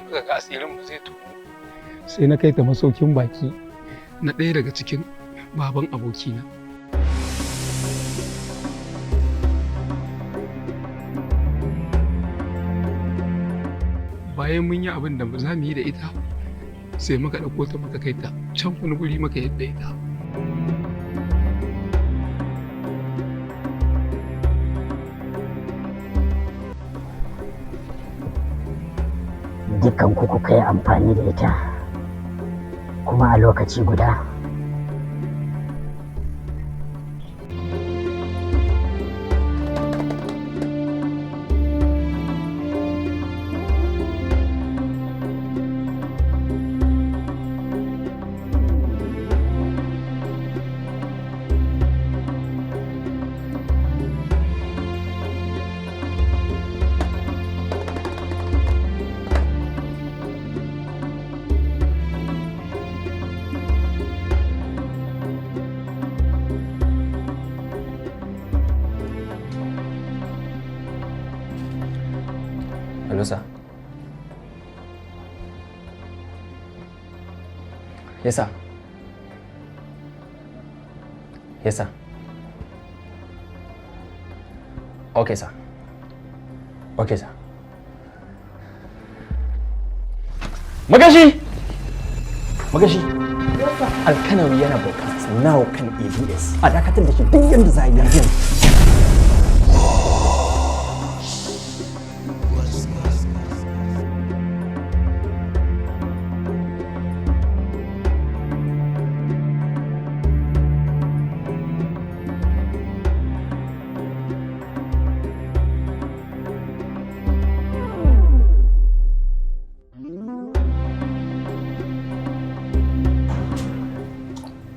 Muka ga asirin mu zai tono, sai na kai ta masaukin baki na ɗaya daga cikin baban abokina. Bayan mun yi abin da za mu yi da ita, sai muka ɗauko ta muka kai ta can wani guri muka yadda ita. Dukkan ku kuka yi amfani da ita kuma a lokaci guda? Hello, sir. Yes, sir. Yes, sir. Okay, sir. Okay, sir. Magashi! Magashi! Alkanawi yana broadcast now kan ABS. A dakatar da shi duk yadda za a yi yanzu.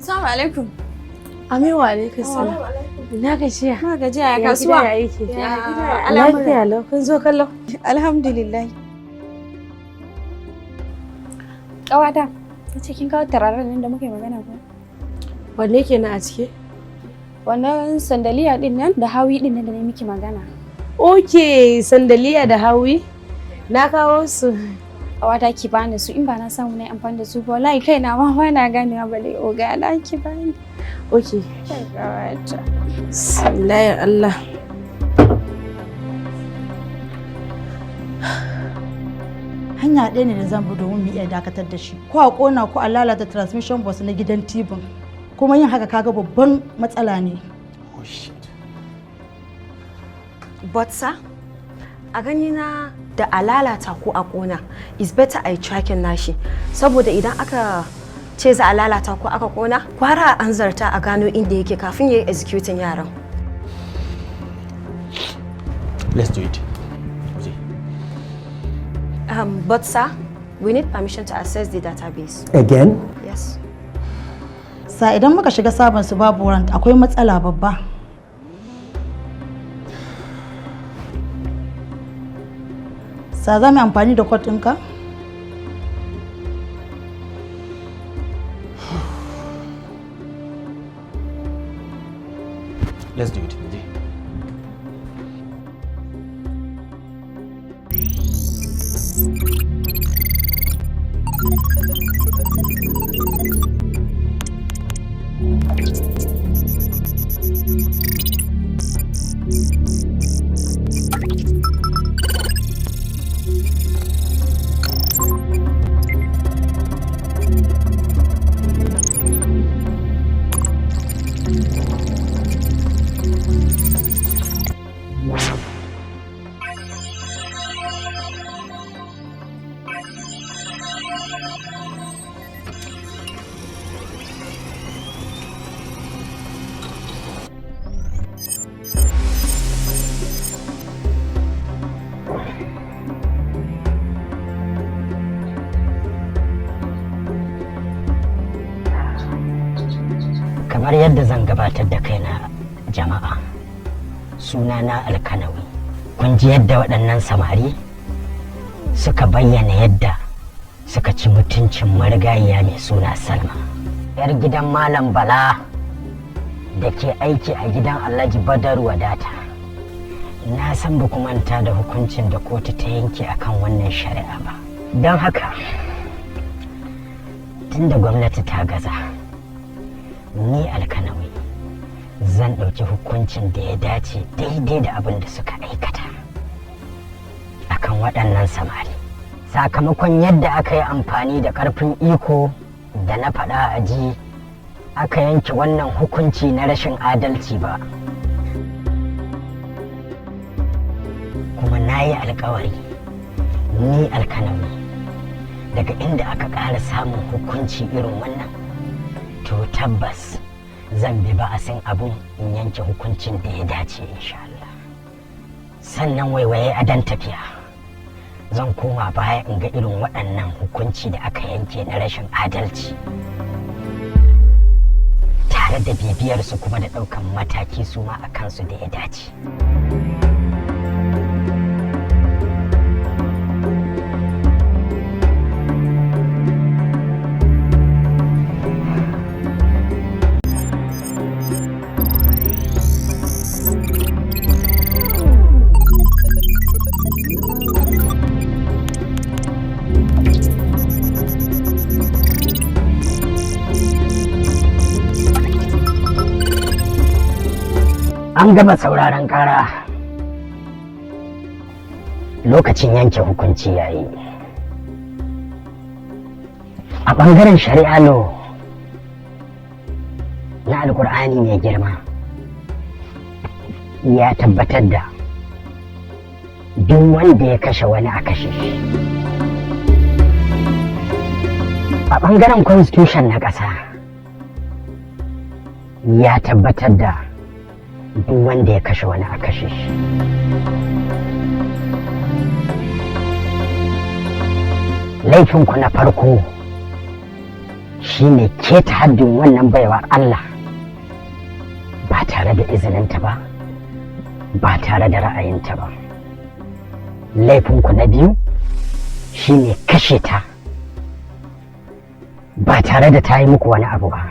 Assalamu alaikum. Amin, wa alaikum salam. Ina gajiya? Ma gajiya, ya Ya kasuwa? gida, ya aiki? Ya gida, ya al'amura? Lafiya lau, kun zo kallo. Alhamdulillah. Ƙawata, ta ce kin kawo turaren nan da muka yi magana ko? Wanne kenan a ciki? Wannan sandaliya din nan da hawi din nan da na miki magana. Okay, sandaliya da hawi. Na kawo su. Ƙawata, ki bani su, in ba na samu na yi amfani da su ba, wallahi kaina ma ba na ganewa, bale oga na, ki bani. Okay. Ƙawata. Bismillahir Allah. Hanya ɗaya ne da zan bi domin mu iya dakatar da shi: ko a ƙona ko a lalata transmission box na gidan tibin. Kuma yin haka kaga babban matsala ne. Oh shit. But sir, a gani na, da a lalata ko a kona, is better a yi tracking nashi. Saboda idan aka ce za a lalata ko aka kona, kwara a anzarta a gano inda yake kafin ya yi executing yaran. Let's do it. Muje. But sir, we need permission to access the database. Again? Yes. Sa idan muka shiga sabon su babu warrant, akwai matsala babba. Sa za mu yi amfani da code ɗinka? Let's do it. Muje. Kamar yadda zan gabatar da kaina, jama'a, sunana Alkanawi. Kun ji yadda waɗannan samari suka bayyana yadda suka ci mutuncin marigayiya mai suna Salma, 'yar gidan Malam Bala da ke aiki a gidan Alhaji Badar Wadata. Na san ba ku manta da hukuncin da kotu ta yanke akan wannan shari'a ba. Don haka, tunda gwamnati ta gaza, ni Alkanawi zan ɗauki hukuncin da ya dace daidai da abin da suka aikata akan waɗannan samari, sakamakon yadda aka yi amfani da ƙarfin iko da na faɗa a ji aka yanke wannan hukunci na rashin adalci ba. Kuma na yi alkawari, ni Alkanawi, daga inda aka ƙara samun hukunci irin wannan, to tabbas zan bi ba'asin abun in yanke hukuncin da ya dace, insha Allah. Sannan waiwaye adon tafiya, zan koma baya in ga irin waɗannan hukunci da aka yanke na rashin adalci, tare da bibiyarsu kuma da ɗaukan mataki su ma a kansu da ya dace. An gama sauraron kara, lokacin yanke hukunci yayi. A ɓangaren shari'a law na Alkur'ani mai girma ya tabbatar da duk wanda ya kashe wani a kashe shi. A ɓangaren constitution na ƙasa ya tabbatar da duk wanda ya kashe wani a kashe shi. Laifinku na farko shine keta haddin wannan baiwar Allah ba tare da izininta ba, ba tare da ra'ayinta ba. Laifinku na biyu shine kashe ta ba tare da ta yi muku wani abu ba.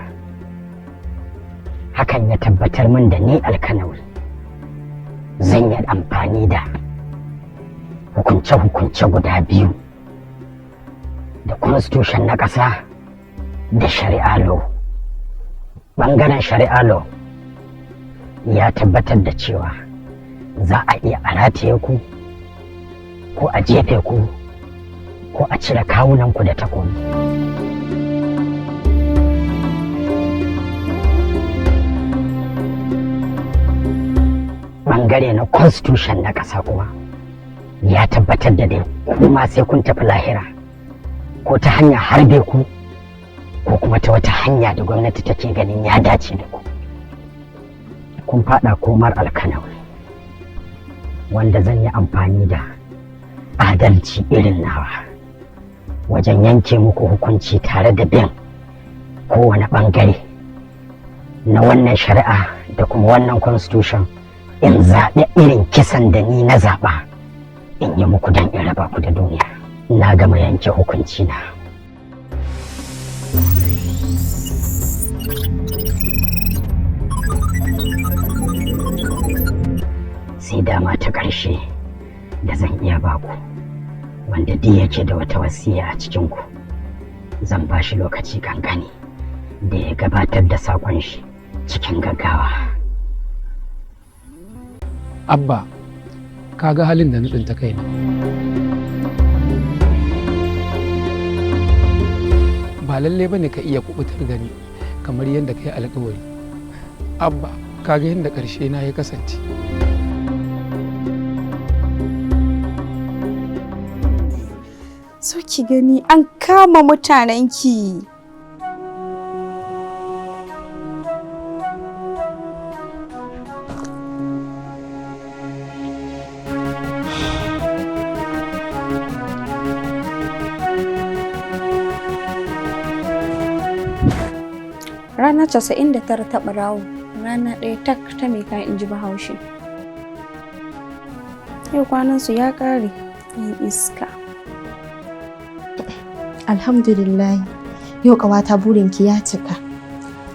Hakan ya tabbatar min da ni Alkanawi zan yi amfani da hukunce-hukunce guda biyu, da constitution na ƙasa da shari'a law. Ɓangaren shari'a law ya tabbatar da cewa za a iya a rataye ku, ko a jefe ku, ko a cire kawunanku da takobi. Bangare na constitution na ƙasa kuma ya tabbatar da dai kuma sai kun tafi lahira, ko ta hanya harbe ku, ko kuma ta wata hanya da gwamnati take ganin ya dace da ku. Kun fada komar Alkanawi, wanda zan yi amfani da adalci irin nawa wajen yanke muku hukunci tare da bin kowane bangare na wannan shari'a da kuma wannan constitution, in zaɓi irin kisan da ni na zaɓa in yi muku don in raba ku da duniya. Na gama yanke hukunci na. Sai dama ta ƙarshe da zan iya baku, wanda duk yake da wata wasiya a cikinku, zan ba shi lokaci kankani da ya gabatar da saƙon shi cikin gaggawa. Abba, ka ga halin da na tsinta kaina. Ba lalle bane ka iya kubutar da ni kamar yadda ka yi alkawari. Abba, ka ga yadda ƙarshe na ya kasance. So ki gani an kama mutanenki. Rana 99 ta ɓarawo, rana ɗaya tak ta mai kayan, in ji Bahaushe. Yau kwanansu ya ƙare, yin iska. Alhamdulillah, yau ƙawata burinki ya cika.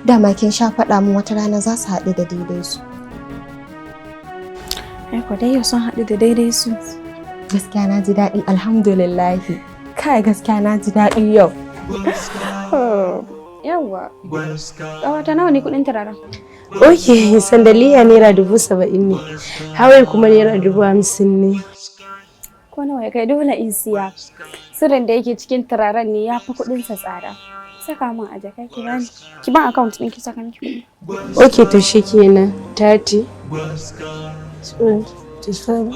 Dama kin sha faɗa min wata rana za su haɗu da daidai su. Ai ko dai yau sun haɗu da daidai su. Gaskiya na ji daɗi, alhamdulillah. Kai, gaskiya na ji daɗi yau. Yawwa. Ƙawata, nawa ne kuɗin turaren? Ok, sandaliya ₦70,000 ne. Hawaii kuma ₦50,000 ne. Ko nawa ya kai, dole in siya. Sirrin da yake cikin turaren ne ya fi kuɗinsa tsada. Saka min a jaka ki bani. Ki ban account ɗin ki saka miki kuɗi. Ok, to shi kenan. 30. 25.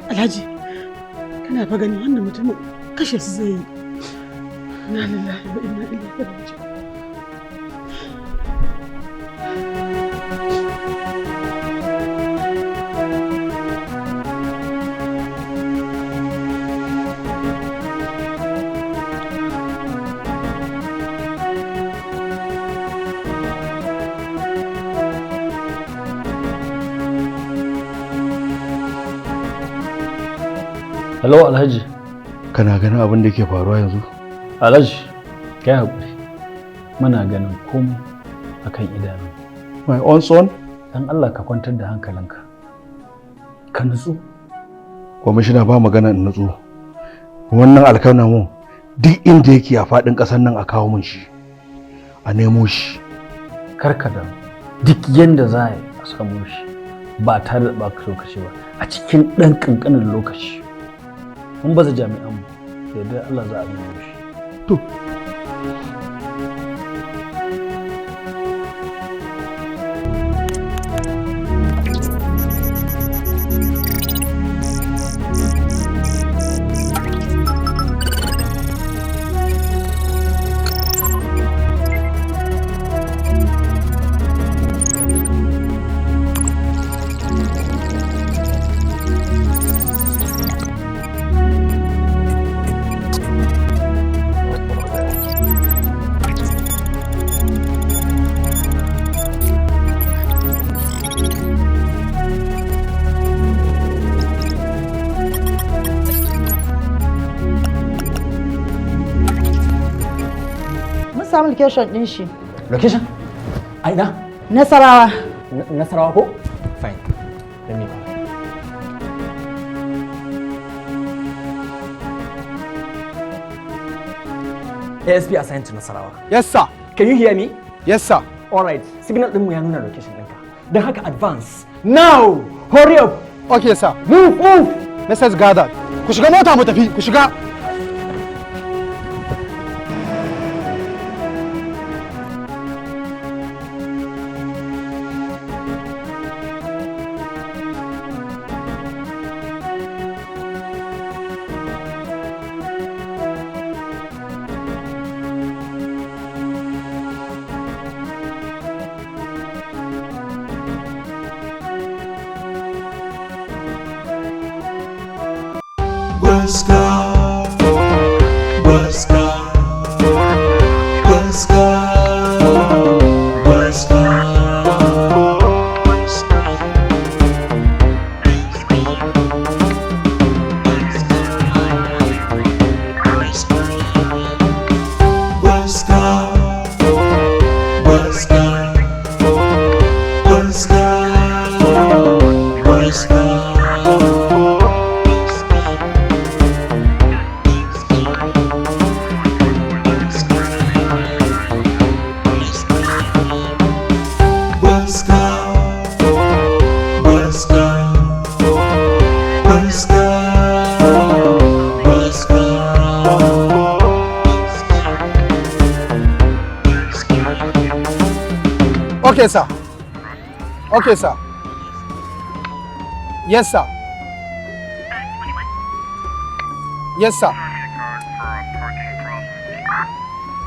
Alhaji, kana fa gani wannan mutumin kashe su zai yi. Inna lillahi wa inna ilaihi raji'un. Hello, Alhaji. Kana ganin abin da ke faruwa yanzu? Alhaji, kai haƙuri. Muna ganin komai akan idanu. My own son? Dan Allah ka kwantar da hankalinka. Ka nutsu. Kwamishina, ba magana in nutsu. Wannan Alkanawi, duk inda yake a faɗin ƙasar nan a kawo min shi. A nemo shi. Karka da duk yanda za a yi a samu shi ba tare da ɓata lokaci ba, a cikin ɗan ƙanƙanin lokaci. Mun baza jami'anmu, da yardar Allah za a nemo shi. To. Mun samu location din shi. Location? A ina? Nasarawa. Nasarawa ko? Fine. Let me come. ASP assigned to Nasarawa. Yes, sir. Can you hear me? Yes, sir. All right. Signal ɗinmu ya nuna location ɗinka. Don haka advance. Now! Hurry up! Okay, sir. Move, move! Message gathered. Ku shiga mota mu tafi, ku shiga. Gwaska, gwaska, gwaska, gwaska. Gwaska, gwaska, gwaska, gwaska. Gwaska, gwaska, gwaska, gwaska. Okay, sir. Okay, sir. Yes, sir. Yes, sir.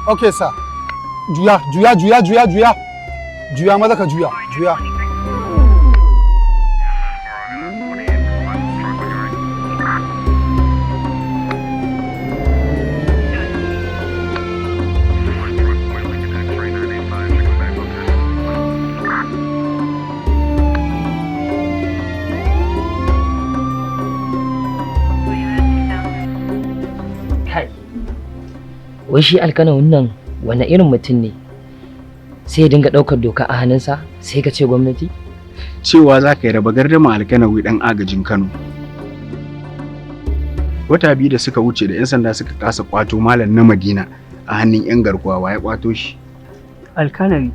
Okay, sir. Juya, juya, juya, juya, juya. Juya maza ka juya, juya. Kai, wai shi Alkanawin nan wane irin mutum ne? Sai ya dinga ɗaukar doka a hannunsa, sai ka ce gwamnati? Cewa za ka yi raba gardama Alkanawi dan agajin Kano. Wata 2 da suka wuce da 'yan sanda suka kasa kwato malam na Madina a hannun 'yan garkuwa, wa ya kwato shi? Alkanawi.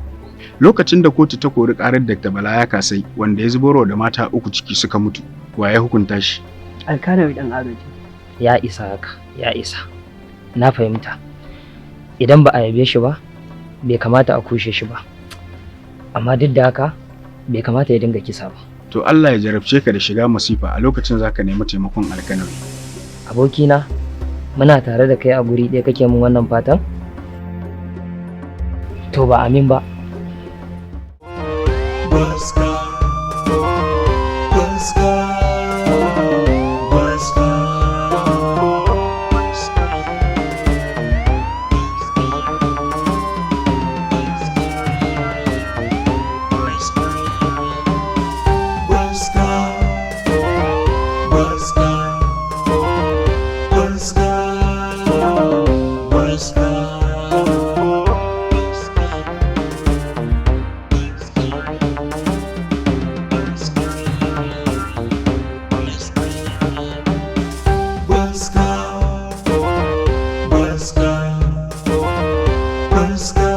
Lokacin da kotu ta kori karar Dr. Bala ya kasai wanda ya zubarwa da mata uku ciki suka mutu, wa ya hukunta shi? Alkanawi dan agaji. Ya isa haka, ya isa. Na fahimta. Idan ba a yabe shi ba, bai kamata a kushe shi ba. Amma duk da haka, bai kamata ya dinga kisa ba. To Allah ya jarabce ka da shiga masifa, a lokacin zaka nemi taimakon Alkanawi. Abokina, muna tare da kai a guri ɗaya kake min wannan fatan? To ba amin ba. Gwaska, gwaska, gwaska. Gwaska, gwaska, gwaska, gwaska. Gwaska, gwaska, gwaska, gwaska. Gwaska, gwaska, gwaska, gwaska.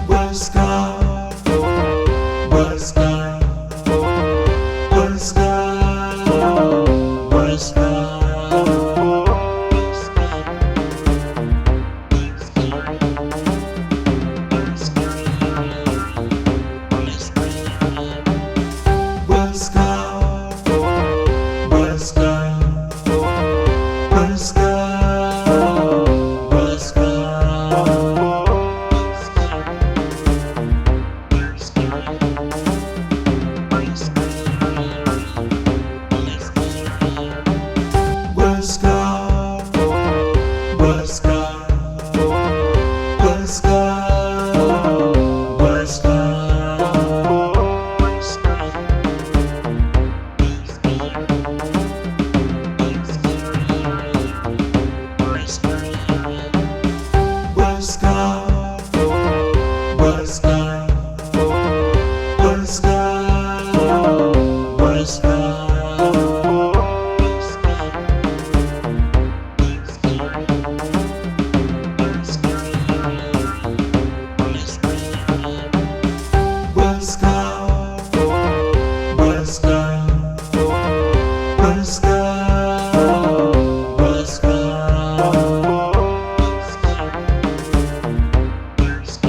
Gwaska, gwaska, gwaska, gwaska. Gwaska, gwaska, gwaska, gwaska. Gwaska, gwaska, gwaska, gwaska. Gwaska, gwaska, gwaska, gwaska. Gwaska, gwaska, gwaska, gwaska.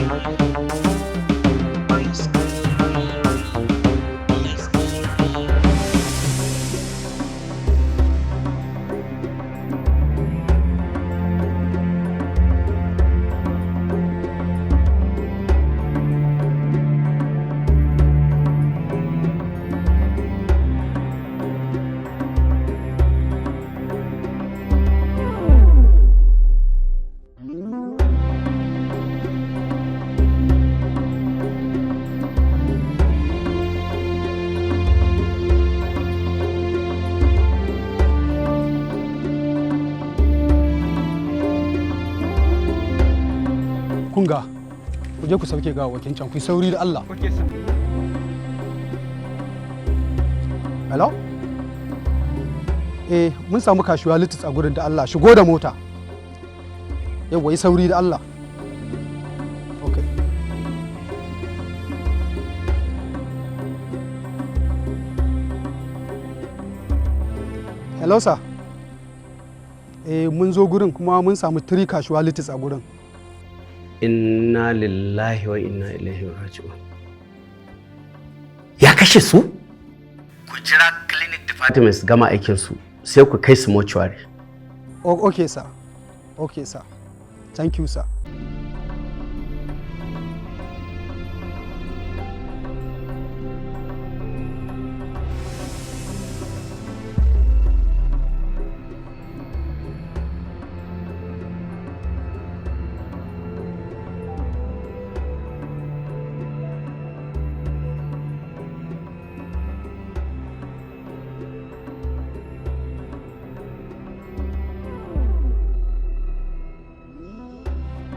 Ku je ku sauke gawawwakin can, ku yi sauri da Allah. Okay sir. Hello? Eh, mun samu casualties a gurin, da Allah shigo da mota. Yawwa, yi sauri da Allah. Okay. Hello sir. Eh, mun zo gurin kuma mun samu three casualties a gurin. Inna lillahi wa inna ilaihi raji'un. Ya kashe su? Ku jira clinic department su gama aikin su, sai ku kai su mortuary. Okay sir. Okay sir. Thank you sir.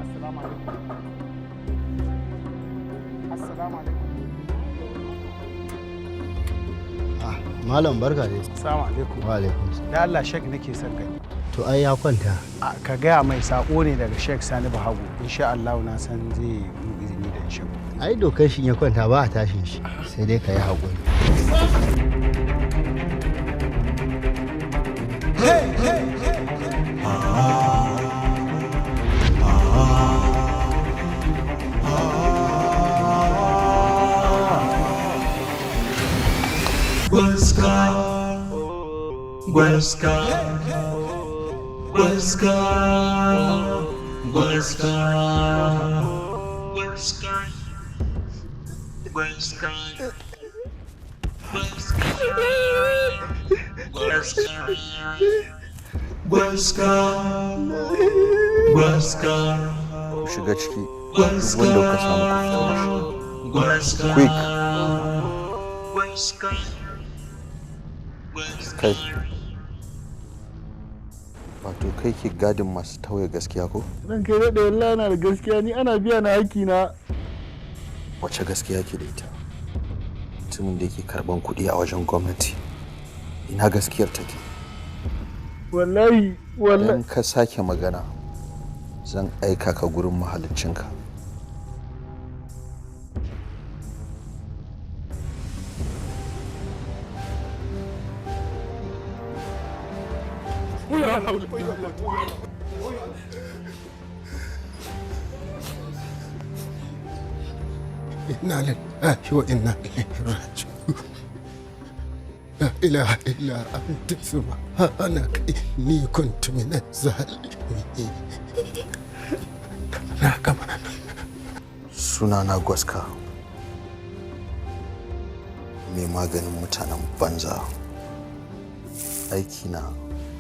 Assalamu alaikum. Assalamu alaikum. Malam, barka dai. Assalamu alaikum. Wa alaikum. Da Allah, Sheikh nake son gani. To ai ya kwanta. A, ka gaya mai sako ne daga Sheikh Sani Bahago. Insha Allah na san zai yi izini da in shigo. Ai dokar shi in ya kwanta ba a tashin shi, sai dai ka yi haƙuri. Gwaska, gwaska, gwaska, gwaska, gwaska, gwaska, gwaska, gwaska, gwaska. Ku shiga ciki, duk wanda kuka samu ku fito da shi. Gwaska, Quick. gwaska. Kai. Wato kai ke gadin masu tauye gaskiya ko? Ran kai daɗe, wallahi na da gaskiya, ni ana biya na haƙƙi na. Wace gaskiya ke da ita? Mutumin da yake karban kuɗi a wajen gwamnati. Ina gaskiyar take? Wallahi, wallahi. Idan ka sake magana, zan aika ka gurin mahaliccinka. Inna lillahi wa inna ilaihi raji'un. La ilaha illa anta subhanaka inni kuntu minaz zalimin. Na gama. Sunana Gwaska. Mai maganin mutanen banza. Aikina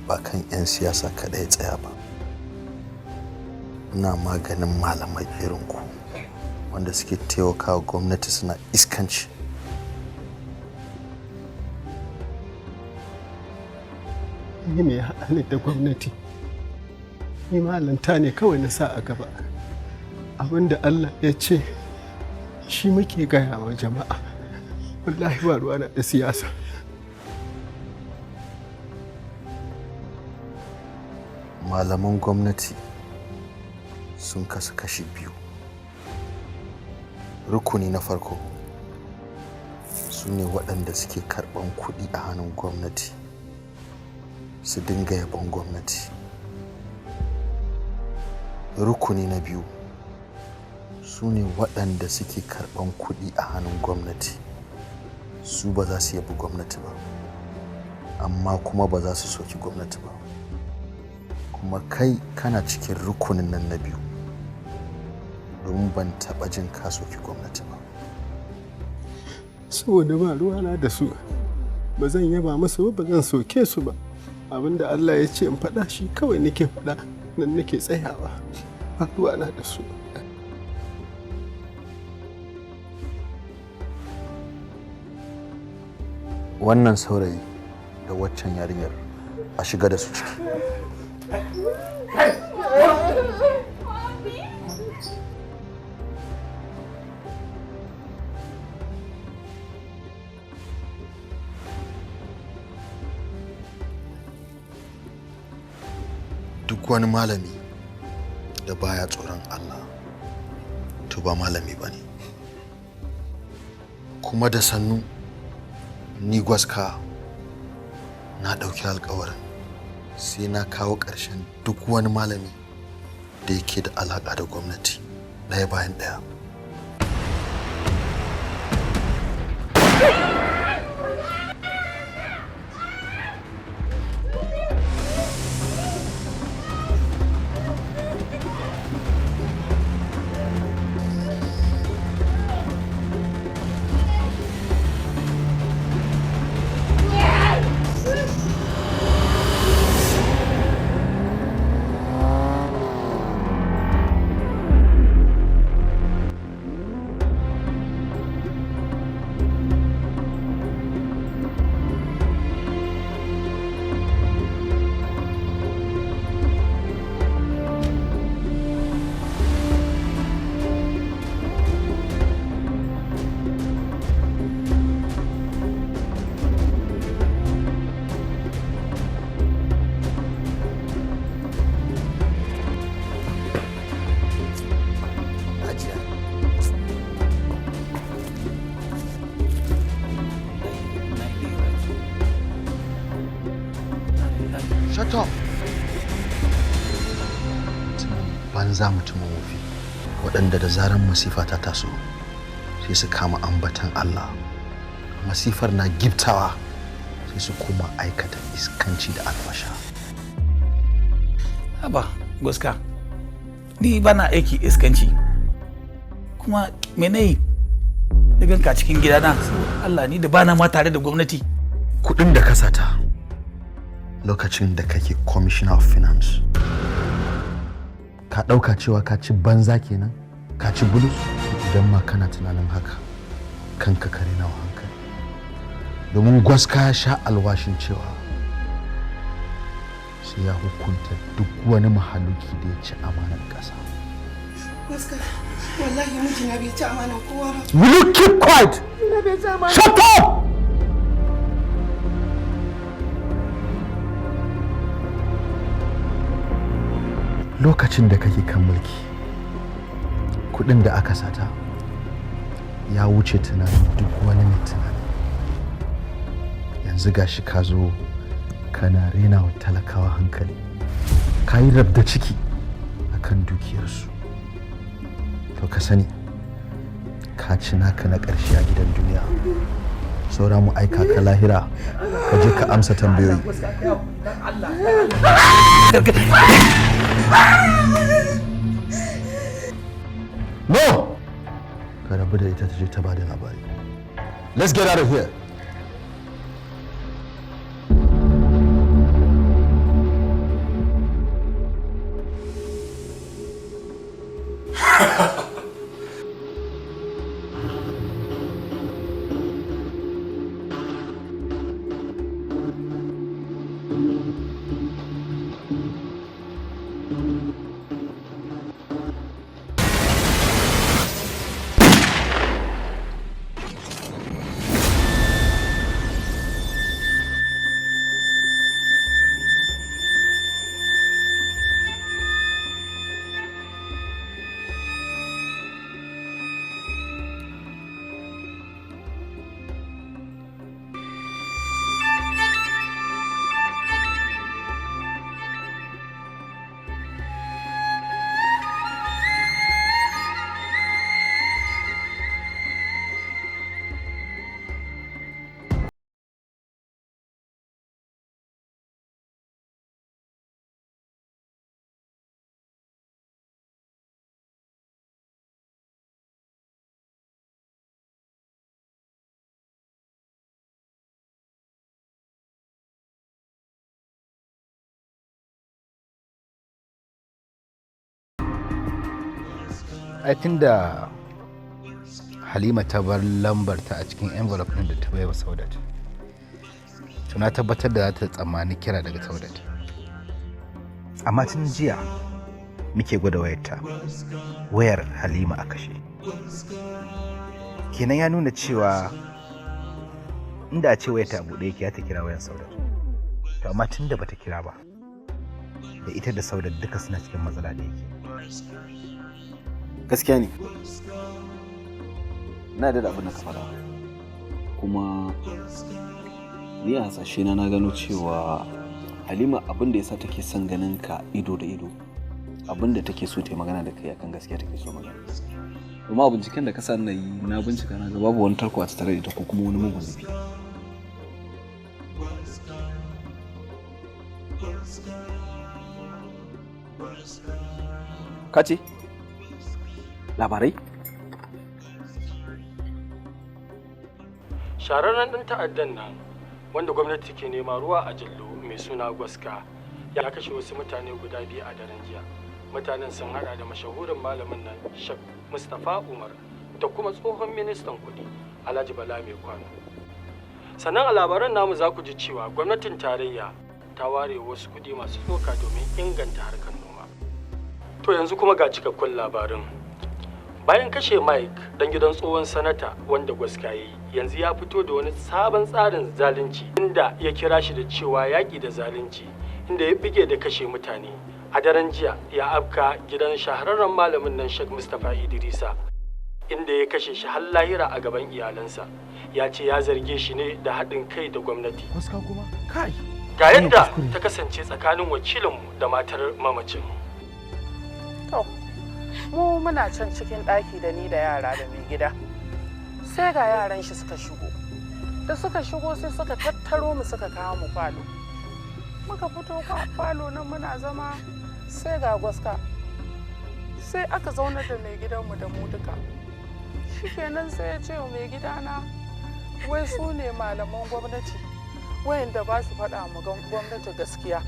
ba kan 'yan siyasa kaɗai tsaya ba. Ina maganin malamai irin ku wanda suke taimakawa gwamnati suna iskanci. Ni me ya haɗa ni da gwamnati? Ni malanta ne kawai na sa a gaba. Abinda Allah ya ce shi muke gaya wa jama'a. Wallahi ba ruwana da siyasa. Malaman gwamnati sun kasu kashi biyu. Rukuni na farko su ne waɗanda suke karɓan kuɗi a hannun gwamnati su dinga yabon gwamnati. Rukuni na biyu su ne waɗanda suke karɓan kuɗi a hannun gwamnati, su ba za su yabi gwamnati ba, amma kuma ba za su soki gwamnati ba. Kuma kai kana cikin rukunin nan na biyu, domin ban taɓa jin ka soki gwamnati ba. Saboda ba ruwana da su, ba zan yaba musu ba, ba zan soke su ba. Abinda Allah ya ce in faɗa shi kawai nake faɗa, nan nake tsayawa. Ba ruwana da su. Wannan saurayi da waccan yarinyar, a shiga da su ciki. Duk wani malami da baya tsoron Allah, to ba malami ba ne. Kuma da sannu ni Gwaska na ɗauki alkawarin sai na kawo ƙarshen duk wani malami da yake da alaƙa da gwamnati ɗaya bayan ɗaya. Hajiya. Shut up! Mutumin banza, mutumin wofi, waɗanda da zaran masifa ta taso sai su kama ambatan Allah, masifar na giftawa sai su koma aikata iskanci da alfasha. Haba, Gwaska. Ni ba na aiki iskanci. Kuma me na yi? Na ganka cikin gidana. Allah, ni da bana ma tare da gwamnati. Kuɗin da ka sata lokacin da kake commissioner of finance, ka ɗauka cewa ka ci banza kenan, ka ci bulus. Idan ma kana tunanin haka, kanka kare nawa hankali, domin Gwaska ya sha alwashin cewa sai ya hukunta duk wani mahaluki da ya ci amanar ƙasa. Gwaska, wallahi mijina bai ci amanan kowa ba. Will you keep quiet? Mijina bai ci amanan. Shut up! Lokacin da kake kan mulki, kudin da aka sata ya wuce tunanin duk wani mai tunani. Yanzu gashi ka zo kana rena wa talakawa hankali, ka yi rabda ciki akan dukiyarsu. To ka sani, ka ci naka na ƙarshe a gidan duniya, saura mu aika ka lahira ka je ka amsa tambayoyi. No, ka rabu da ita, ta je ta bada labari. Let's get out of here. Ai tunda Halima ta bar lambar ta a cikin envelope ɗin da ta baiwa Saudat, to na tabbatar da za ta tsammani kira daga Saudat. Amma tun jiya muke gwada wayarta, wayar Halima a kashe. Kenan ya nuna cewa inda a ce wayarta a buɗe yake, ya ta kira wayar Saudat. To amma tun da bata kira ba, Da ita da Saudat duka suna cikin matsala da yake. Gaskiya ne, na yarda da abin da ka faɗa, kuma ni a hasashe na gano cewa Halima abin da yasa take son ganin ka ido da ido, abin da take so ta yi magana da kai akan gaskiya take so magana. Amma a binciken da ka sa na yi, na bincika na ga babu wani tarko a tattare da ita ko kuma wani mugun nufi. Ka ce labarai. Shahararren ɗan ta'addan nan wanda gwamnati ke nema ruwa a jallo mai suna Gwaska ya kashe wasu mutane guda biyu a daren jiya. Mutanen sun hada da mashahurin malamin nan Shek Mustapha Umar da kuma tsohon ministan kuɗi Alhaji Bala Mai Kwano. Sannan a labaran namu za ku ji cewa gwamnatin tarayya ta ware wasu kuɗi masu tsoka domin inganta harkar noma. To yanzu kuma ga cikakkun labarin. Bayan kashe Mike dan gidan tsohon sanata wanda Gwaska ya yi, yanzu ya fito da wani sabon tsarin zalunci inda ya kira shi da cewa yaƙi da zalunci, inda ya bige da kashe mutane. A daren jiya ya afka gidan shahararren malamin nan Sheikh Mustapha Idrisa, inda ya kashe shi har lahira a gaban iyalansa. Ya ce ya zarge shi ne da haɗin kai da gwamnati. Gwaska kuma? Kai! Ga yadda ta kasance tsakanin wakilinmu da matar mamacin. To, mu muna can cikin ɗaki da ni da yara da mai gida. Sai ga yaran shi suka shigo. Da suka shigo sai suka tattaro mu suka kawo mu falo. Muka fito falo nan muna zama sai ga Gwaska. Sai aka zauna da mai gidanmu da mu duka. Shikenan sai ya ce wa mai gidana wai su ne malaman gwamnati wayanda ba su faɗa mu gwamnati gaskiya.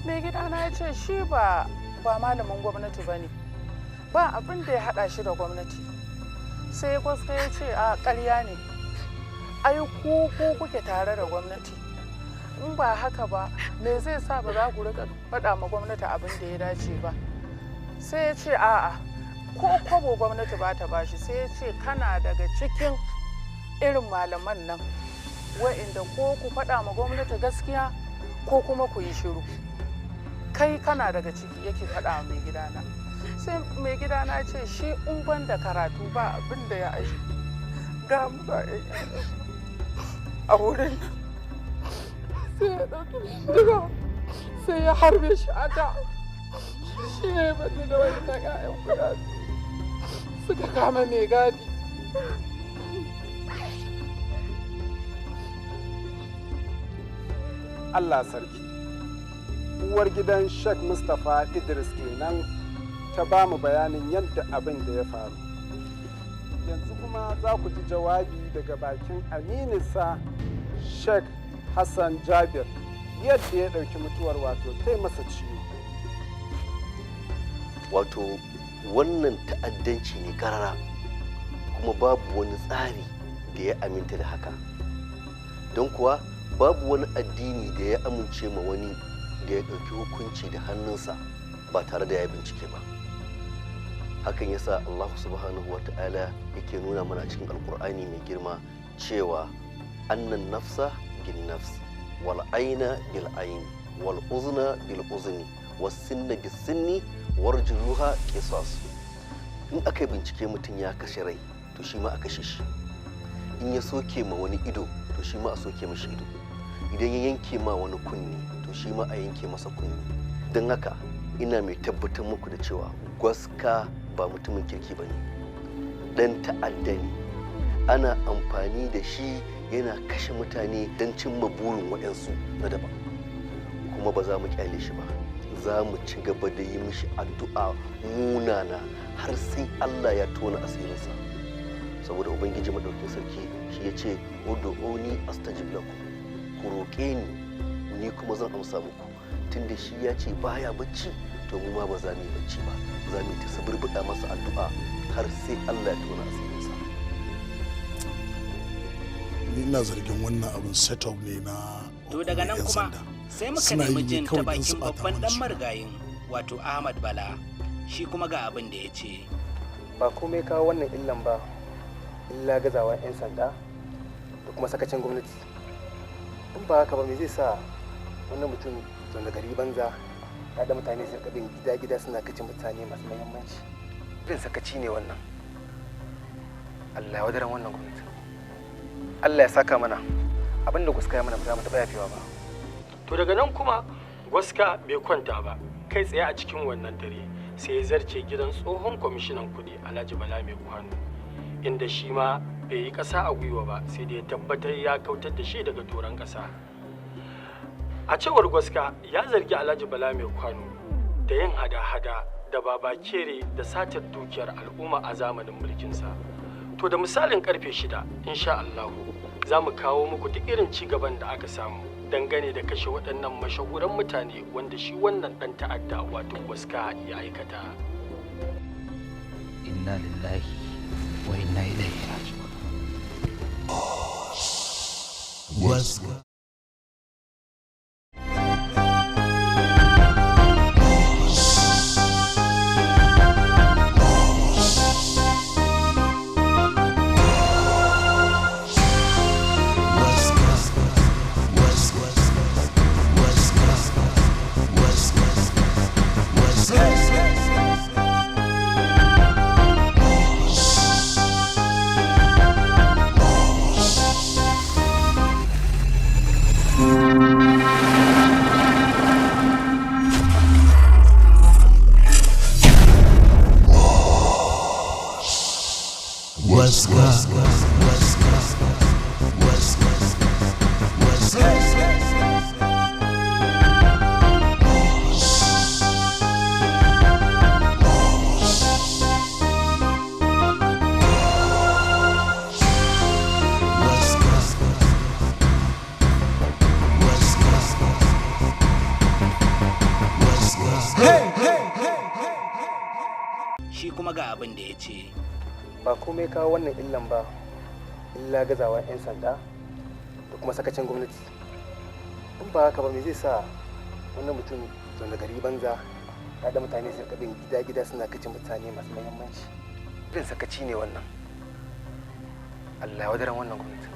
Mai gidana ya ce shi ba malamin gwamnati ba ne, ba abin da ya haɗa shi da gwamnati. Sai Gwaska ya ce a ƙarya ne, ai ku kuke tare da gwamnati, in ba haka ba me zai sa ba za ku rika faɗa ma gwamnati abin da ya dace ba. Sai ya ce a'a, ko kwabo gwamnati ba ta bashi. Sai ya ce kana daga cikin irin malaman nan wa'inda ko ku faɗa ma gwamnati gaskiya ko kuma ku yi shiru. Kai kana daga ciki, yake faɗa mai gidana. Sai mai gidana ce shi in ban da karatu ba abin da ya aji ga mu ga a wurin. Sai ya ɗauki bindiga sai ya harbe shi a da shi ne bani da wani na ƴaƴan guda suka kama mai gadi. Allah sarki, uwar gidan Sheikh Mustapha Idris kenan ta ba mu bayanin yadda abin da ya faru. Yanzu kuma za ku ji jawabi daga bakin amininsa Sheikh Hassan Jabir yadda ya ɗauki mutuwar wato ta masa ciwo. Wato wannan ta'addanci ne karara, kuma babu wani tsari da ya aminta da haka. Don kuwa babu wani addini da ya amince ma wani da ya ɗauki hukunci da hannunsa ba tare da ya bincike ba. Hakan yasa Allah subhanahu wa ta'ala yake nuna mana cikin Alkur'ani mai girma cewa annan nafsa bin nafs, wal aina bil ain, wal uzna bil uzni, was sinna bis sinni, warjuluha qisas. In aka bincike mutum ya kashe rai, to shi ma a kashe shi. In ya soke ma wani ido, to shi ma a soke mashi ido. Idan ya yanke ma wani kunni, to shi ma a yanke masa kunni. Don haka ina mai tabbatar muku da cewa Gwaska ba mutumin kirki ba ne, ɗan ta'adda ne. Ana amfani da shi yana kashe mutane don cimma burin waɗansu na daban, kuma ba za mu kyale shi ba. Za mu ci gaba da yi mishi addu'a munana har sai Allah ya tona asirinsa. Saboda Ubangiji Maɗaukin Sarki shi ya ce ud'uni astajib lakum, ku roƙe ni, ni kuma zan amsa muku. Tunda shi ya ce baya bacci, to mu ma ba za mu yi bacci ba, za mu yi ta suburbuɗa masa addu'a har sai Allah ya tona asirinsa. Ni ina zargin wannan abin setup ne na To daga nan kuma sai muka nemi jin ta bakin babban dan marigayin wato Ahmad Bala, shi kuma ga abin da ya ce. Ba komai kawo wannan illan ba illa gazawa 'yan sanda da kuma sakacin gwamnati. In ba haka ba me zai sa wannan mutum zaune gari banza Ya da mutane su rika bin gida-gida suna kace mutane masu muhimmanci. Irin sakaci ne wannan. Allah ya wadaran wannan gwamnati. Allah ya saka mana. Abinda Gwaska ya mana ba za mu taɓa yafewa ba. To daga nan kuma Gwaska bai kwanta ba, kai tsaye a cikin wannan dare sai ya zarce gidan tsohon kwamishinan kuɗi Alhaji Bala Mai Kwano, inda shi ma bai yi ƙasa a gwiwa ba sai da ya tabbatar ya kautar da shi daga doron ƙasa. A cewar Gwaska, ya zargi Alhaji Bala Mai Kwano da yin hada-hada da babakere da satar dukiyar al'umma a zamanin mulkinsa. To da misalin karfe 6, insha Allahu, za mu kawo muku duk irin ci gaban da aka samu dangane da kashe waɗannan mashahuran mutane wanda shi wannan ɗan ta'adda wato Gwaska ya aikata. Inna lillahi wa inna ilaihi raji'un. Gwaska. Shi kuma ga abin da ya ce. Ba komai kawo wannan illan ba illa gazawa 'yan sanda da kuma sakacin gwamnati. In ba haka ba, me zai sa wannan mutum zaune gari banza ya da mutane su rika bin gida-gida suna kace mutane masu muhimmanci? Irin sakaci ne wannan. Allah ya wadaran wannan gwamnati.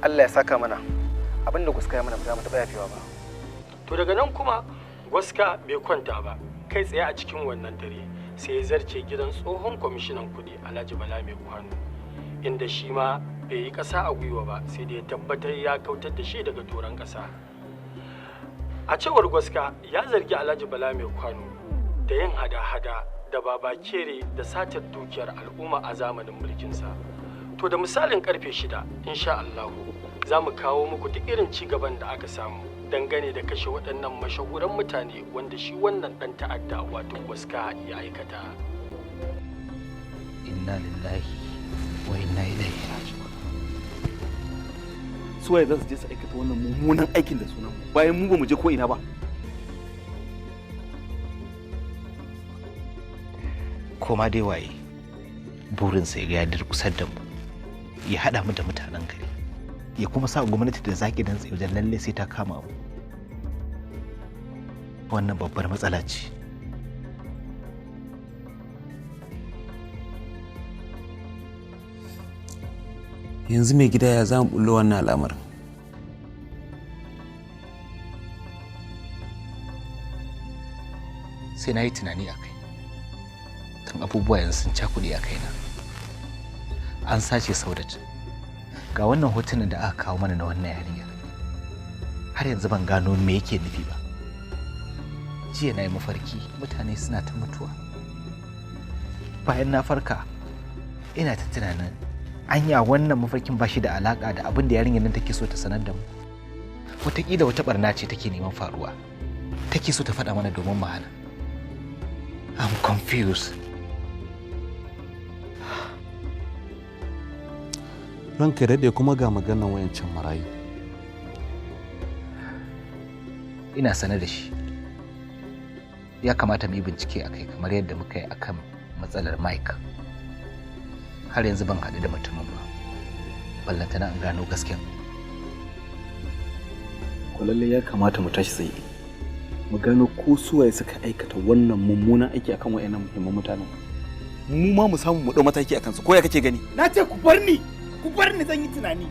Allah ya saka mana. Abinda Gwaska ya mana ba za mu taɓa yafewa ba. To daga nan kuma Gwaska bai kwanta ba, kai tsaye a cikin wannan dare sai ya zarce gidan tsohon kwamishinan kuɗi Alhaji Bala Mai Kwano, inda shi ma bai yi ƙasa a gwiwa ba sai da ya tabbatar ya kautar da shi daga doron ƙasa. A cewar Gwaska, ya zargi Alhaji Bala Mai Kwano da yin hada-hada da babakere da satar dukiyar al'umma a zamanin mulkinsa. To da misalin karfe 6, insha Allahu, za mu kawo muku duk irin ci gaban da aka samu dangane da kashe waɗannan mashahuran mutane wanda shi wannan ɗan ta'adda wato Gwaska ya aikata. Inna lillahi wa inna ilaihi raji'un. Suwaye za su je su aikata wannan mummunan aikin da sunan mu bayan mu ba mu je ko ina ba? Koma dai waye, burinsa ya ga ya durƙusar da mu, ya haɗa mu da mutanen gari, ya kuma sa gwamnati da zaki dan tsaye wajen lalle sai ta kama mu. Wannan babbar matsala ce. Yanzu mai gida, ya za mu bullo wannan al'amarin? Sai na yi tunani a kai, tun abubuwa yanzu sun cakuɗe a kaina. An sace Saudat, ga wannan hotunan da aka kawo mana na wannan yarinyar, har yanzu ban gano me yake nufi ba. Jiya na yi mafarki mutane suna ta mutuwa. Bayan na farka ina ta tunanin, anya wannan mafarkin ba shi da alaka da abin da yarinyar nan take so ta sanar da mu? Wataƙila wata barna ce take neman faruwa, take so ta faɗa mana domin mu hana. I'm confused. Ranka daɗe, kuma ga maganan wayancan marayu. Ina sane da shi. Ya kamata mu yi bincike a kai kamar yadda muka yi akan matsalar Mike. Har yanzu ban haɗu da mutumin ba, ballantana in gano gasken. Ko lalle ya kamata mu tashi tsaye mu gano ko suwaye suka aikata wannan mummunan aiki akan wayannan muhimman mutanen, mu ma mu samu mu ɗau mataki akan su. Ko ya kake gani? Na ce ku bar ni, ku bar ni, zan yi tunani.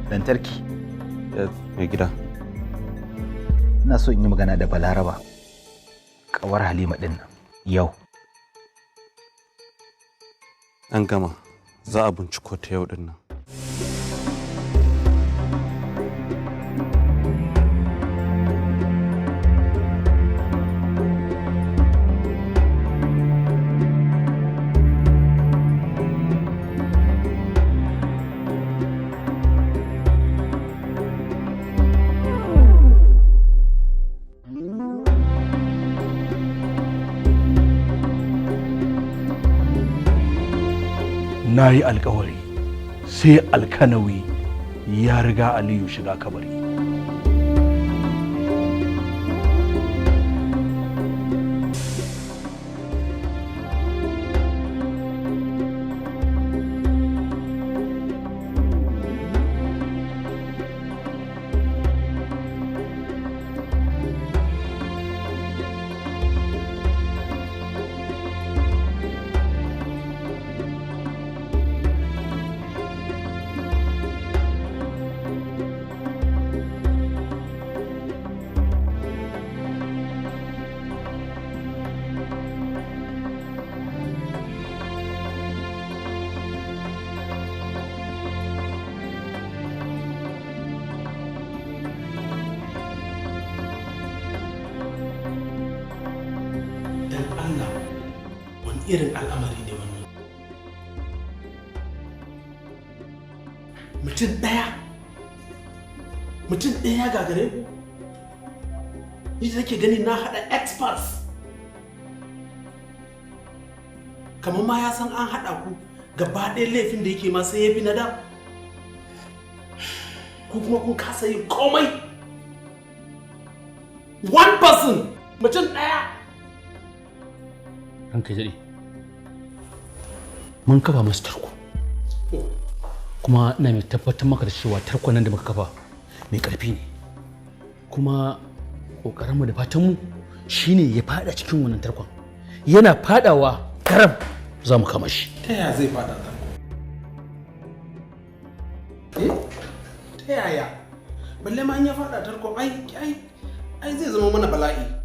Lantarki. Mai gida. Ina so in yi magana da Balaraba, kawar Halima din nan, yau. An gama, za a binciko ta yau din nan. Na yi alkawari sai Alkanawi ya riga Aliyu shiga kabari. Dan Allah, wani irin al'amari ne wannan? Mutum ɗaya, mutum ɗaya ya gagare ku? Ni da nake gani na haɗa experts, kamar ma ya san an haɗa ku gaba ɗaya, laifin da yake ma sai ya fi na da ku, kuma kun kasa yin komai. One person, mutum ɗaya. Ranka ya daɗe, mun kafa masu tarko, kuma ina mai tabbatar maka da cewa tarkon nan da muka kafa mai ƙarfi ne, kuma ƙoƙarinmu da fatanmu shine ya faɗa cikin wannan tarkon. Yana faɗawa karam za mu kama shi. Ta yaya zai fada tarko? Eh, ta yaya? Balle ma in ya fada tarko, ai ai ai zai zama mana bala'i.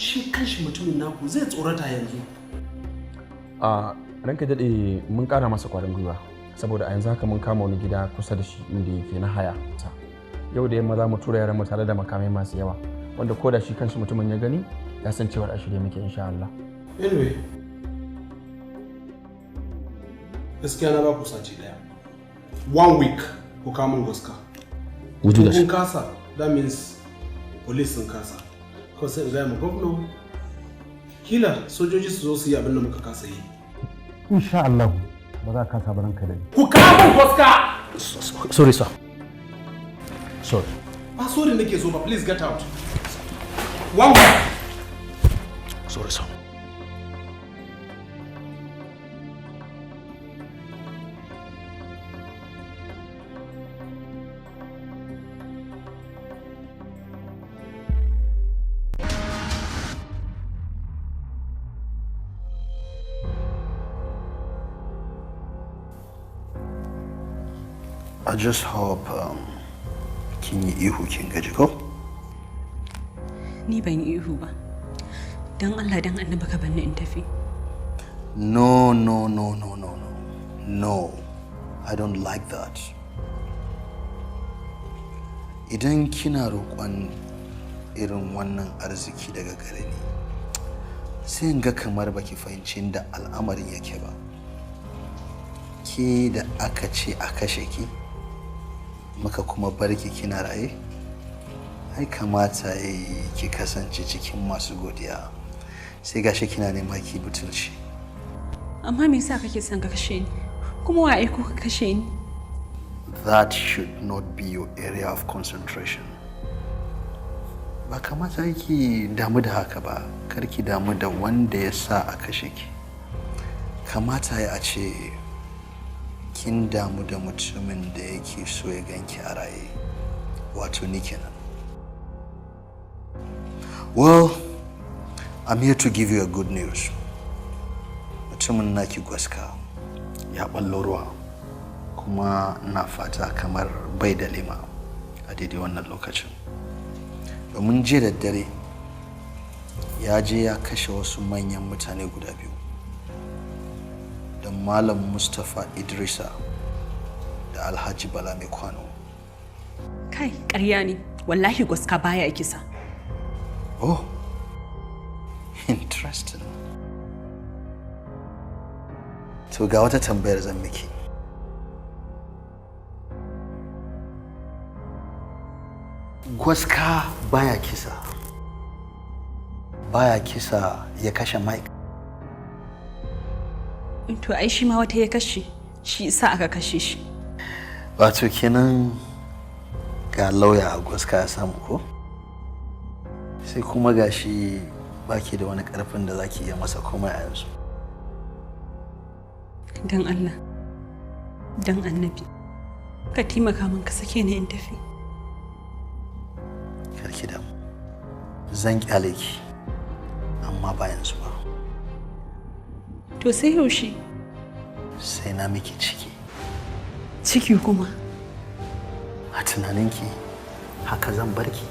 Shi kanshi mutumin naku zai tsorata yanzu. A ranka daɗe, mun ƙara masa ƙwarin gwiwa, saboda a yanzu haka mun kama wani gida kusa da shi inda yake na haya. Yau da yamma za mu tura yaran mu tare da makamai masu yawa, wanda ko da shi kanshi mutumin ya gani ya san cewar a shirye muke, insha Allah. Anyway, gaskiya na ba ku sati daya, one week, ku kamun Gwaska. We do that. Kun kasa, that means police sun kasa. Kawai sai in gaya ma gwamna, kila sojoji su zo su yi abin da muka kasa yi. Insha Allah ba za ka kasa ba, ranka daɗe. Ku kamun Gwaska! Sorry, sir, sorry. Ba sorry nake so ba. Please get out. One week. Sorry, sir. I just hope kin yi ihu kin gaji ko? Ni ban yi ihu ba. Don Allah don Annabi ka banni in tafi. No, no, no, no, no, no. No, I don't like that. Idan kina roƙon irin wannan arziki daga gare ni, sai in ga kamar baki fahimci inda al'amarin yake ba. Ke da aka ce a kashe ki, muka kuma bar ki kina raye, ai kamata yayi ki kasance cikin masu godiya. Sai gashi kina nema ki butulci. Amma me yasa kake son ka kashe ni? Kuma wa aiko ka kashe ni? That should not be your area of concentration. Ba kamata ki damu da haka ba, kar ki damu da wanda ya sa a kashe ki. Kamata ya a ce kin damu da mutumin da yake so ya ganki a raye, wato ni kenan. Well, I'm here to give you a good news. Mutumin naki Gwaska ya ɓallo ruwa, kuma Kuma ina fata kamar bai da lema a daidai wannan lokacin. Domin jiya da dare ya je ya kashe wasu manyan mutane guda biyu. Da Malam Mustapha Idrisa da Alhaji Bala Mai Kwano. Kai, ƙarya ne. Wallahi Gwaska baya kisa. Oh, interesting. To ga wata tambayar zan miki. Gwaska baya kisa. Baya kisa ya kashe Mike. To ai shi ma wata ya kashe, shi isa aka kashe shi. Wato kenan ga lauya a Gwaska ya samu ko? Sai kuma ga shi baki da wani karfin da zaki iya masa komai a yanzu. Don Allah, don annabi, ka taimaka min ka sake ni in tafi. Karki damu. Zan kyale ki, amma ba yanzu ba. To sai yaushe? Sai na miki ciki. Ciki kuma? A tunaninki haka zan barki?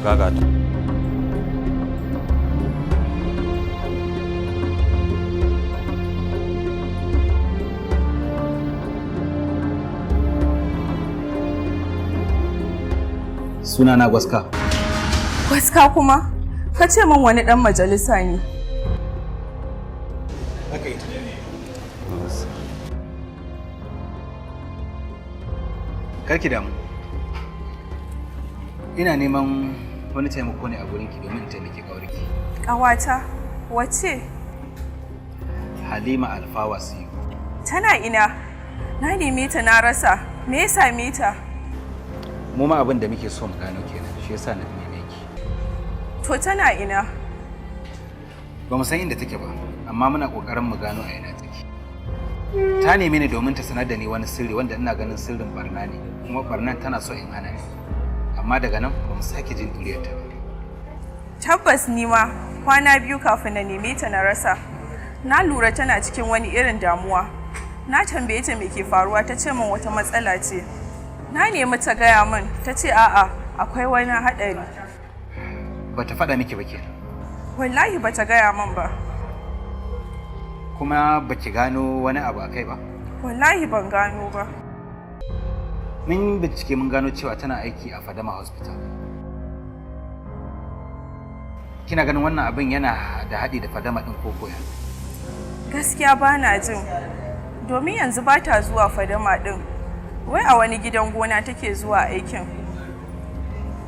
Gagata. Sunana Gwaska. Gwaska kuma? Ka ce min wani dan majalisa ne. Haka ita. Karki damu. Ina neman wani taimako ne a gurinki domin in taimaki ƙawarki. Ƙawata, wace? Halima Alfawa Siyu. Tana ina? Na neme ta na rasa. Me ya same ta? Mu ma abin da muke so mu gano kenan, shi yasa na neme ki. To tana ina? Ba mu san inda take ba, amma muna kokarin mu gano a ina take. Ta neme ni domin ta sanar da ni wani sirri wanda ina ganin sirrin barna ne, kuma barnan tana so in hana ni. Amma daga nan ba mu sake jin duriyarta ba. Tabbas ni ma kwana biyu kafin na neme ta na rasa. Na lura tana cikin wani irin damuwa. Na tambaye ta me ke faruwa, ta ce min wata matsala ce. Na nemi ta gaya min, ta ce a'a akwai wani haɗari. Bata faɗa miki ba kenan? Wallahi bata gaya min ba. Kuma baki gano wani abu a kai ba? Wallahi ban gano ba. Mun bincike mun gano cewa tana aiki a Fadama Hospital. Kina ganin wannan abin yana da haɗi da Fadama ɗin ko koya? Gaskiya ba na jin. Domin yanzu ba ta zuwa Fadama ɗin. Wai a wani gidan gona take zuwa aikin.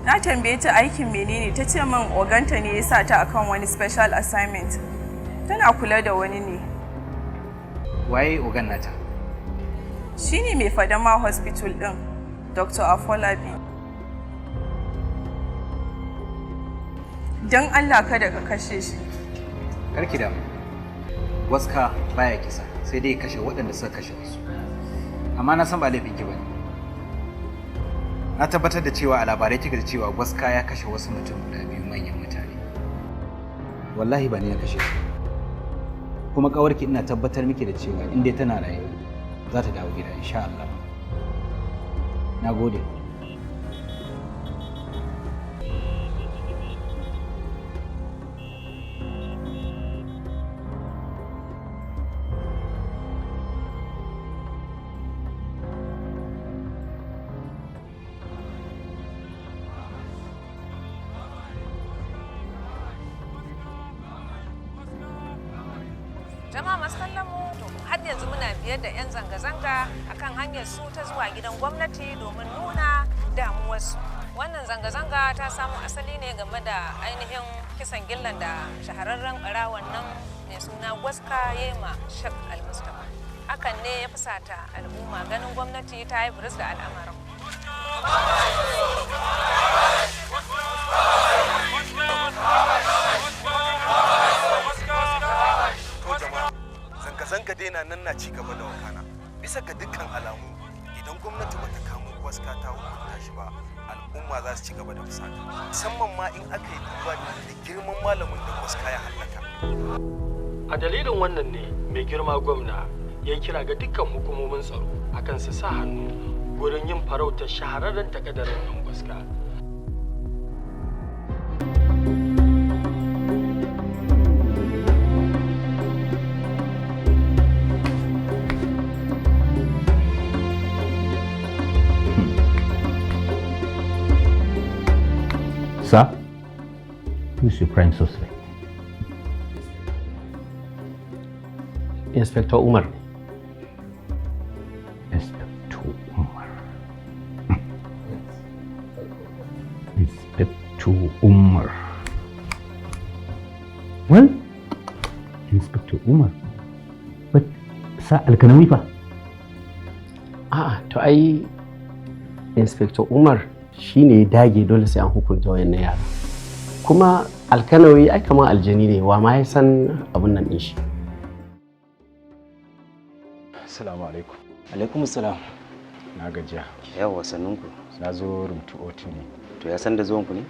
Na tambaye ta aikin menene, ta ce min oganta ne ya sa ta akan wani special assignment. Tana kula da wani ne. Waye ogan nata? Shi ne mai Fadama Hospital ɗin, Dr. Afolabi. Don Allah kada ka kashe shi. Karki damu. Gwaska baya kisa, sai dai kashe waɗanda suka kashe wasu. Amma na san ba laifin ki bane. Na tabbatar da cewa a labarai kika da cewa Gwaska ya kashe wasu mutum guda biyu manyan mutane. Wallahi ba ni na kashe su. Kuma ƙawarki ina tabbatar miki da cewa in dai tana raye za ta dawo gida insha Allah. Na gode. Jama'a masu kallon mu, to har yanzu muna biyar da 'yan zanga-zanga akan hanyar su ta zuwa gidan gwamnati domin nuna damuwarsu. Wannan zanga-zanga ta samo asali ne game da ainihin kisan gillan da shahararren barawon nan mai suna Gwaska Yema Sheikh Al-Mustapha. Hakan ne ya fusata al'umma ganin gwamnati ta yi biris da al'amarin. To jama'a, zanga-zanga dai na nan na ci gaba da wakana. Bisa ga dukkan alamu, idan gwamnati bata kamo Gwaska ta hukunta shi ba, al'umma za su ci gaba da fusata. Musamman ma in aka yi duba da girman malamin da Gwaska ya hallaka. A dalilin wannan ne mai girma gwamna ya kira ga dukkan hukumomin tsaro akan su sa hannu gurin yin farautar shahararren takadarin ɗan Gwaska. Sir, who's your prime suspect? Inspector Umar. Inspector Umar. Inspector Umar. Well, Inspector Umar. But, sir, Alkanawi fa? A'a, to ai Inspector Umar shi ne ya dage dole sai an hukunta wayannan yara. Kuma Alkanawi ai kamar aljani ne, wa ma ya san abun nan din shi. Assalamu alaikum. Alaikum salam. Na gajiya. Yawwa, sannunku. Na zo room 202 ne. To, ya san da zuwanku ne?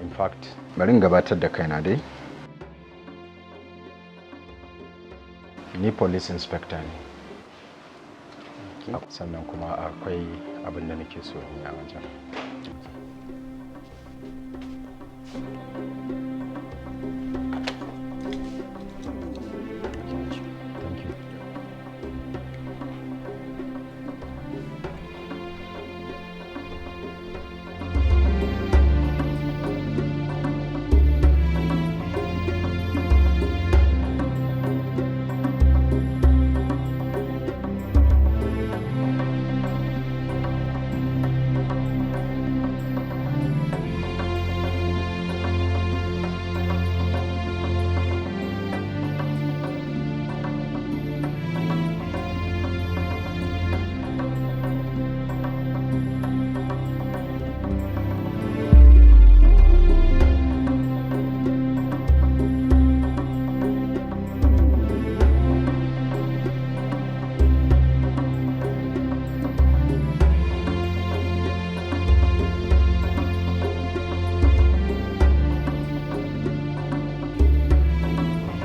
In fact, bari in gabatar da kaina dai. Ni police inspector ne. Sannan kuma akwai abin da nake so in yi a wajen. Thank you.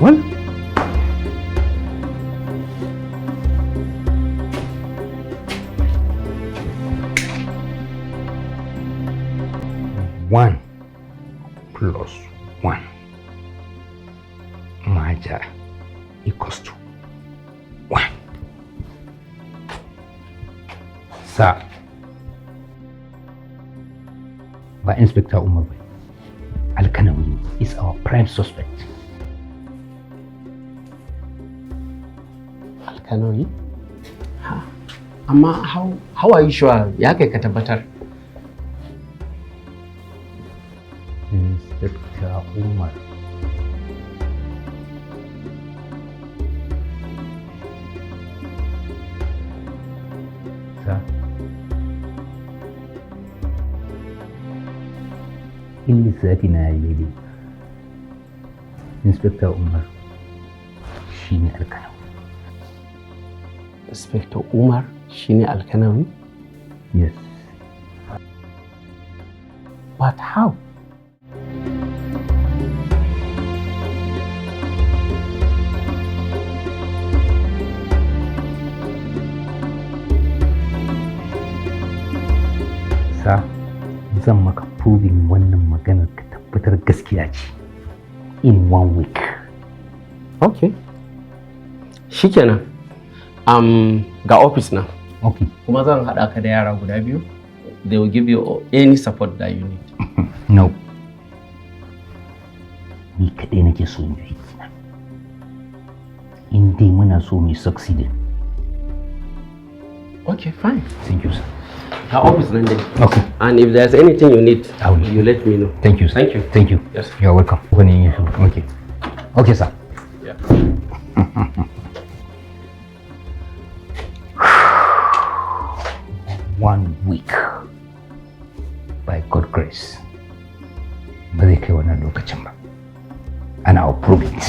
Well, one plus one maja equals to one. Sir, ba Inspector Umar ba, Alkanawi is our prime suspect. Alkanawi? Ha. Amma how are you sure, ya kai ka tabbatar? Inspector Umar. Sir, in lissafi na yi daidai, Inspector Umar shi ne Alkanawi. Inspector Umar shine Alkanawi? Yes. But how? Sir, zan maka proving wannan maganar ka tabbatar gaskiya ce in one week. Okay. Shikenan. Ga office na. Okay. Kuma zan haɗa ka da yara guda biyu. They will give you any support that you need. No. Ni kaɗai nake so in yi aikina. In dai muna so mu succeeding. Okay, fine. Thank you, sir. Ga office nan dai. Okay. And if there's anything you need, I will. You let me know. Thank you, sir. Thank you. Thank you. Yes. You're welcome. Okay. Okay, sir. Yeah. One week, by God grace, ba zai kai wannan lokacin ba, and I'll prove it.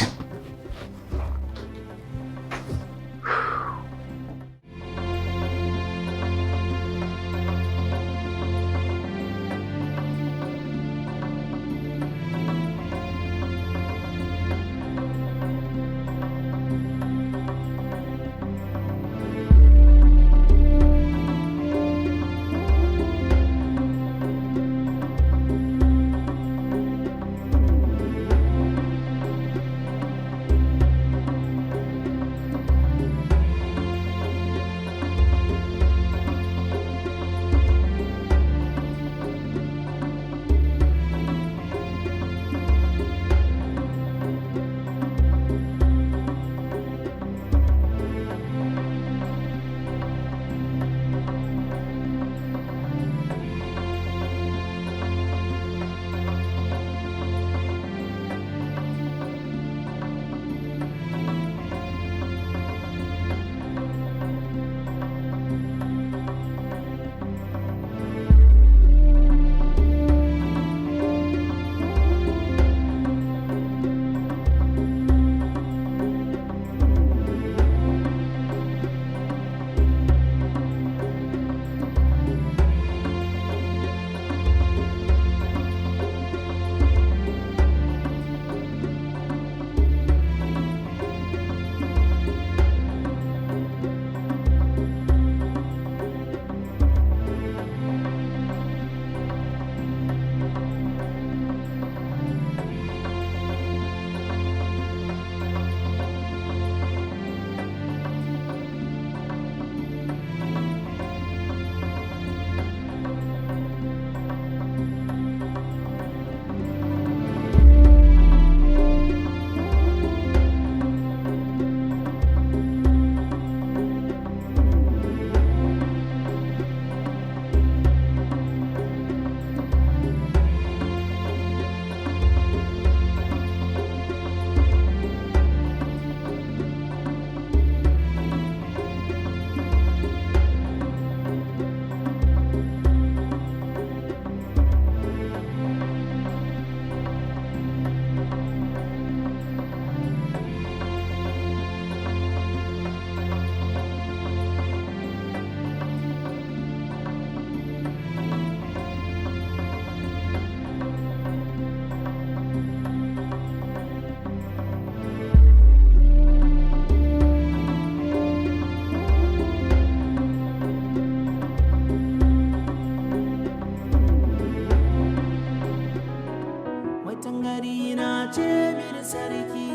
Mutan gari na ce mini sarki,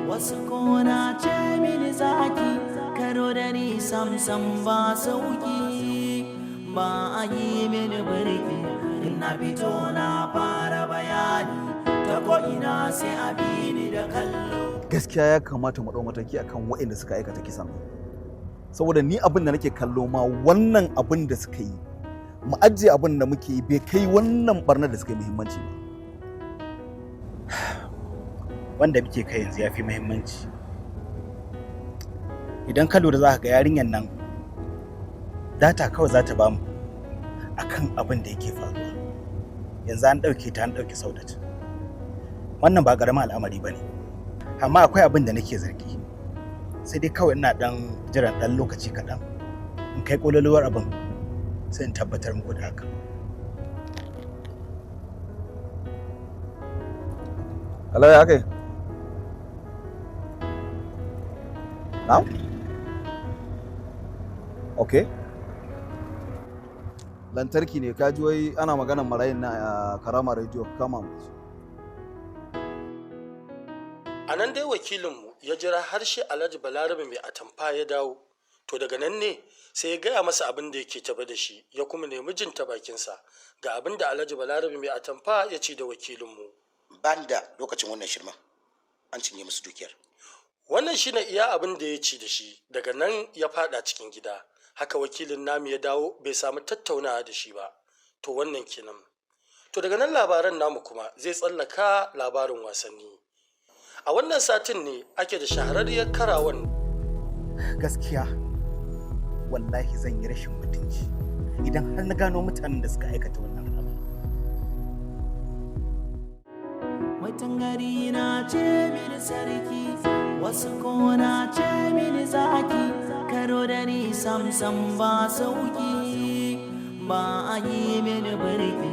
wasu ko na ce mini zaki, karo da ni sam sam ba sauki, ba a yi mini birki, na fito na fara bayani, ta ko ina sai a bi ni da kallo. Gaskiya ya kamata mu ɗau mataki akan waɗanda suka aikata kisan nan, saboda ni abin da nake kallo ma, wannan abin da suka yi, mu ajiye abin da muke yi, bai kai wannan barnar da suka yi muhimmanci ba. Wanda muke kai yanzu ya fi muhimmanci. Idan ka lura, za ka ga yarinyar nan data kawai za ta bamu akan abin da yake faruwa yanzu. An ɗauke ta, an ɗauke Saudat. Wannan ba ƙaramin al'amari ba ne, amma akwai abin da nake zargi, sai dai kawai ina ɗan jiran ɗan lokaci kaɗan in kai ƙololuwar abin, sai in tabbatar muku da haka. Hello, ya kai? Na'am? Okay. Lantarki ne, ka ji wai ana maganar marayun na a Karama Radio, kama mu. A nan dai wakilinmu ya jira har shi Alhaji Balarabe mai atamfa ya dawo. To daga nan ne sai ya gaya masa abin da yake tafe da shi, ya kuma nemi jin ta bakinsa. Ga abin da Alhaji Balarabe mai atamfa ya ce da wakilinmu. Ban da lokacin wannan shirman, an cinye musu dukiyar. Wannan shine iya abin da ya ci da shi, daga nan ya fada cikin gida. Haka wakilin namu ya dawo bai samu tattaunawa da shi ba. To wannan kenan. To daga nan labaran namu kuma zai tsallaka labarin wasanni. A wannan satin ne ake da shahararriyar karawan Gaskiya wallahi zan yi rashin mutunci Idan har na gano mutanen da suka aikata wannan al'amari. Mutan gari na ce mini sarki, wasu ko na ce mini zaki, karo da ni samsam ba sauki, ba a yi mini birki.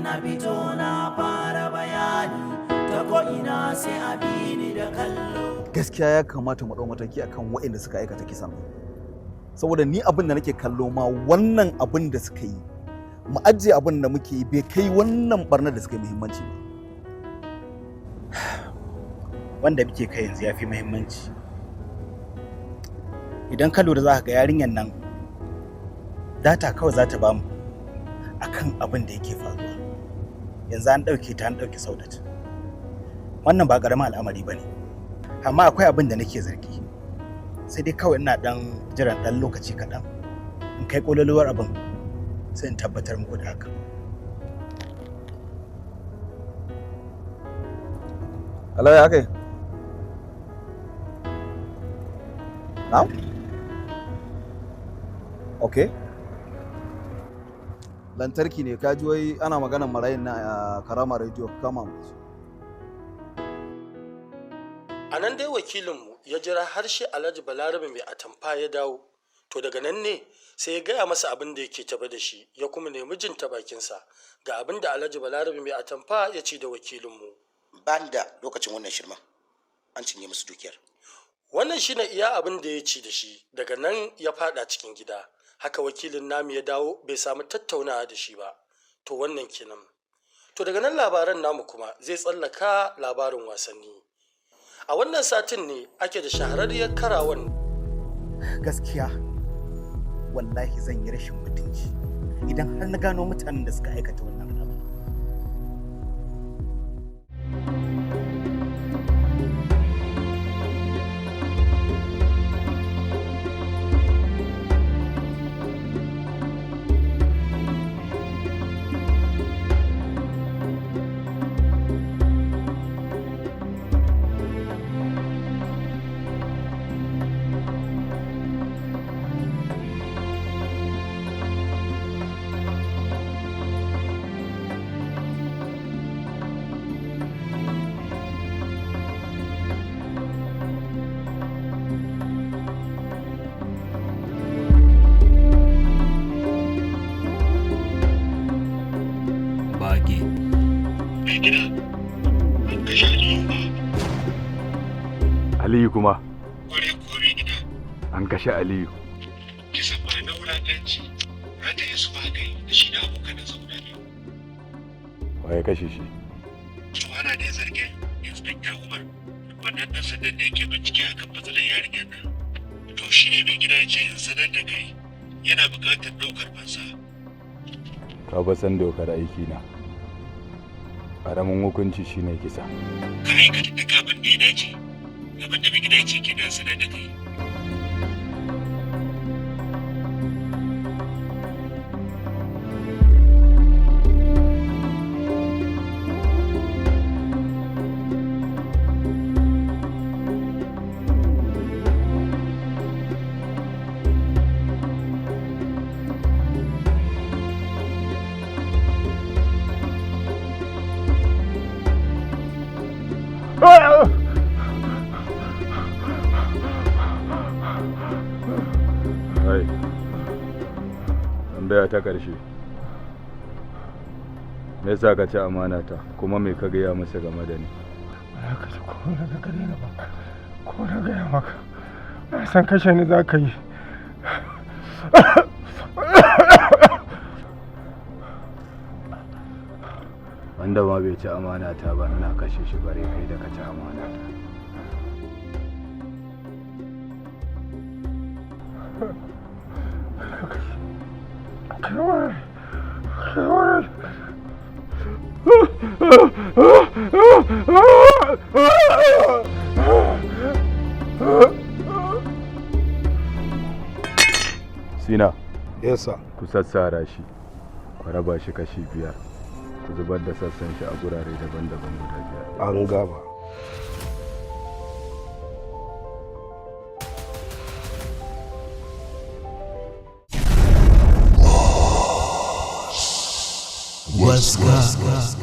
Na fito na fara bayani, ta ko'ina sai a bi ni da kallo. Gaskiya ya kamata mu ɗau mataki akan waɗanda suka aikata kisan nan, saboda ni abin da nake kallo ma, wannan abin da suka yi, mu ajiye abin da muke yi, bai kai wannan barnar da suka yi muhimmanci ba. Wanda muke kai yanzu ya fi muhimmanci. Idan ka lura, za ka ga yarinyar nan data kawai za ta bamu akan abin da yake faruwa. Yanzu an ɗauke ta, an ɗauke Saudat. Wannan ba ƙaramin al'amari ba ne, amma akwai abin da nake zargi, sai dai kawai ina ɗan jiran ɗan lokaci kaɗan in kai ƙololuwar abin, sai in tabbatar muku da haka. Hello, ya kai? Na'am? Okay. Lantarki ne, ka ji wai ana maganar marayun na a Karama Radio, kama mu. A nan dai wakilinmu ya jira har shi Alhaji Balarabe Mai Atamfa ya dawo. To daga nan ne sai ya gaya masa abin da yake tafe da shi, ya kuma nemi jin ta bakinsa. Ga abin da Alhaji Balarabe Mai Atamfa ya ce da wakilinmu. Ba ni da lokacin wannan shirman, an cinye musu dukiyar. Wannan shine iya abin da ya ci da shi, daga nan ya fada cikin gida. Haka wakilin namu ya dawo bai samu tattaunawa da shi ba. To wannan kenan. To daga nan labaran namu kuma zai tsallaka labarin wasanni. A wannan satin ne ake da shahararriyar karawan Gaskiya wallahi zan yi rashin mutunci idan har na gano mutanen da suka aikata wannan al'amari. Bage. Aliyu kuma? An kashe Aliyu. Kisan ba na wulaƙanci, rataye su ba kai da shi da abokanansa guda biyu. Wa ya kashe shi? To ana dai zargin Inspector Umar, wannan ɗan sandan da yake bincike akan matsalar yarinyar nan. To shi ne mai gida ya ce in sanar da kai yana buƙatar ɗaukar fansa. Ka ba san dokar aiki na. Ƙaramin hukunci shine kisa. Ka aikata duk abin da ya dace, abin da mai gida ya ce kenan sanar da kai. Ai. Tambaya ta ƙarshe. Me yasa ka ci amana ta, kuma me ka gaya masa game da ni? Ba za ka ji komai daga gare ni ba, ko na gaya maka. Na san kashe ni za ka yi. Wanda ma bai ci amana ta ba ina kashe shi, bare kai da ka ci amana ta. Kai wai, kai wai. Sina. Yes, sir. Ku sassara shi, ku raba shi kashi biyar, ku zubar da sassan shi a gurare daban-daban guda biyar. An gama. Gwaska.